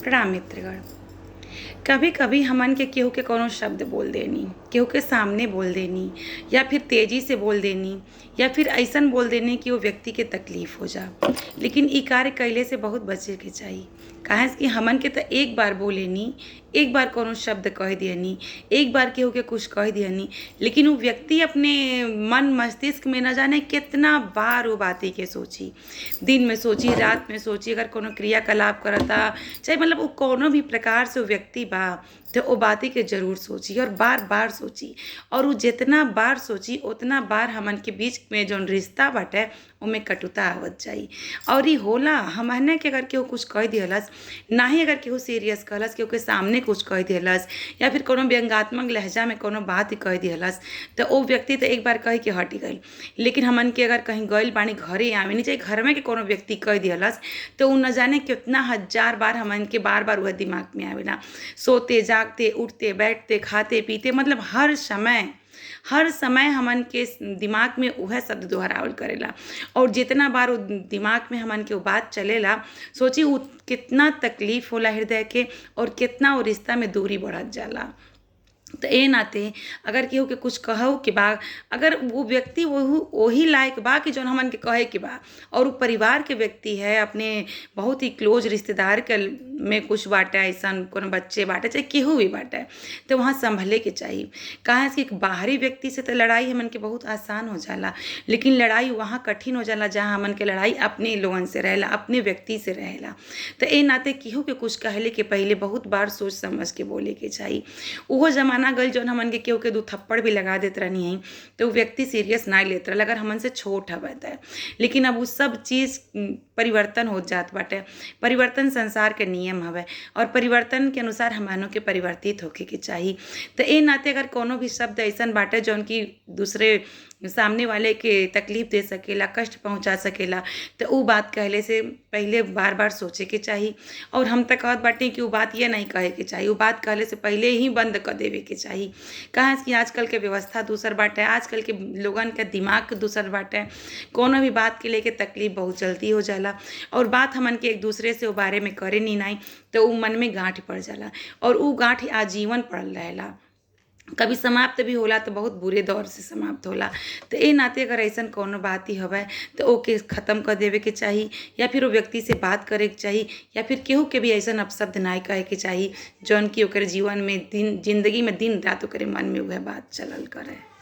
प्रणाम मित्रगण। कभी कभी हमन के केहू के कौनो शब्द बोल देनी, केहू के सामने बोल देनी या फिर तेज़ी से बोल देनी या फिर अइसन बोल देनी कि वो व्यक्ति के तकलीफ़ हो जा। लेकिन ई कार्य कइले से बहुत बचे के चाही, काहे से कि हमन के त एक बार बोलेनी, एक बार कौनो शब्द कह दियनी, एक बार केहू के कुछ कह दियनी, लेकिन उ व्यक्ति अपने मन मस्तिष्क में न जाने केतना बार उ बाती के सोची। दिन में सोची, रात में सोची, अगर कोनो क्रियाकलाप करता, चाहे मतलब उ कौनो भी प्रकार से उ व्यक्ति बा, त ओ बाती के जरूर सोची और बार बार सोची। और उ जेतना बार सोची ओतना बार हमन के बीच में जौन रिश्ता बाटे ओमे कटुता आवत जाई। और ई होला हमने के अगर केहू कुछ कह दिहलस, नाही अगर केहू सीरियस कहलस, केहू के सामने कुछ कह दिहलस या फिर कोनो व्यंग्यात्मक लहजा में कोनो बात कह दिहलस, त ओ व्यक्ति त एक बार कह के हट गइल। लेकिन हमन के अगर कहीं गइल बानी, घरे आवेनी, चाहे घर में के कोनो व्यक्ति कह दिहलस, त उ न जाने केतना हजार बार हमन के बार बार उहे दिमाग में आवेला। सोते जागते, उठते बैठते, खाते पीते, मतलब हर समय हमन के दिमाग में उहे शब्द दोहरावल करेला। और जितना बार उ दिमाग में हमन के उ बात चलेला, सोची उ कितना तकलीफ होला हृदय के और कितना उ रिश्ता में दूरी बढ़त जाला। त ए नाते अगर केहू के कुछ कहू के बा, अगर वो व्यक्ति वोहू ओही लायक बा कि जौन हमन के कहे के बा और उ परिवार के व्यक्ति है, अपने बहुत ही क्लोज रिश्तेदार के में कुछ बाटे, अइसन कोनो बच्चे बाटे, चाहे केहू भी बाटे, त वहाँ संभले के चाही। काहे से कि बाहरी व्यक्ति से त लड़ाई हमन के बहुत आसान हो जाला, लेकिन लड़ाई वहाँ कठिन हो जाला जहाँ हमन के लड़ाई अपने लोगन से रहेला, अपने व्यक्ति से रहेला। त ए नाते केहू के कुछ कहले के पहिले बहुत बार सोच समझ के बोले के चाही। उहो जमाना गइल जौन हमन के केहू के दू थप्पड़ भी लगा देत रहनी हई, त उ व्यक्ति सीरियस नाइ लेत रहल अगर हमन से छोट हवे त। लेकिन अब उ सब चीज़ परिवर्तन होत जात बाटे। परिवर्तन संसार के नियम हवे और परिवर्तन के अनुसार हमनो के परिवर्तित होखे के चाही। त ए नाते अगर कोनो भी शब्द अइसन बाटे जौन कि दूसरे सामने वाले के तकलीफ दे सकेला, कष्ट पहुँचा सकेला, त उ बात कहले से पहिले बार बार सोचे के चाही। और हम त कहत बाटी कि उ बात ये नहीं कहे के चाही, उ बात कहले से पहिले ही बंद क देवे के चाही। काहे से कि आजकल के व्यवस्था दूसर बाटे, आजकल के लोगन के दिमाग दूसर बाटे। कोनो भी बात के लेके तकलीफ बहुत जल्दी हो जाला और बात हमन के एक दूसरे से उ बारे में करेनी नाहीं, त उ मन में गांठ पड़ जाला और उ गांठ आजीवन पड़ल रहेला। कभी समाप्त भी होला त बहुत बुरे दौर से समाप्त होला। त ए नाते अगर अइसन कौनो बात ही हवे त ओके ख़त्म कर देवे के चाही या फिर उ व्यक्ति से बात करे के चाही या फिर केहू के भी अइसन अपशब्द नाहीं कहे के चाही जौन कि ओकरे जीवन में दिन जिंदगी में दिन रात ओकरे मन में उहे बात चलल करे।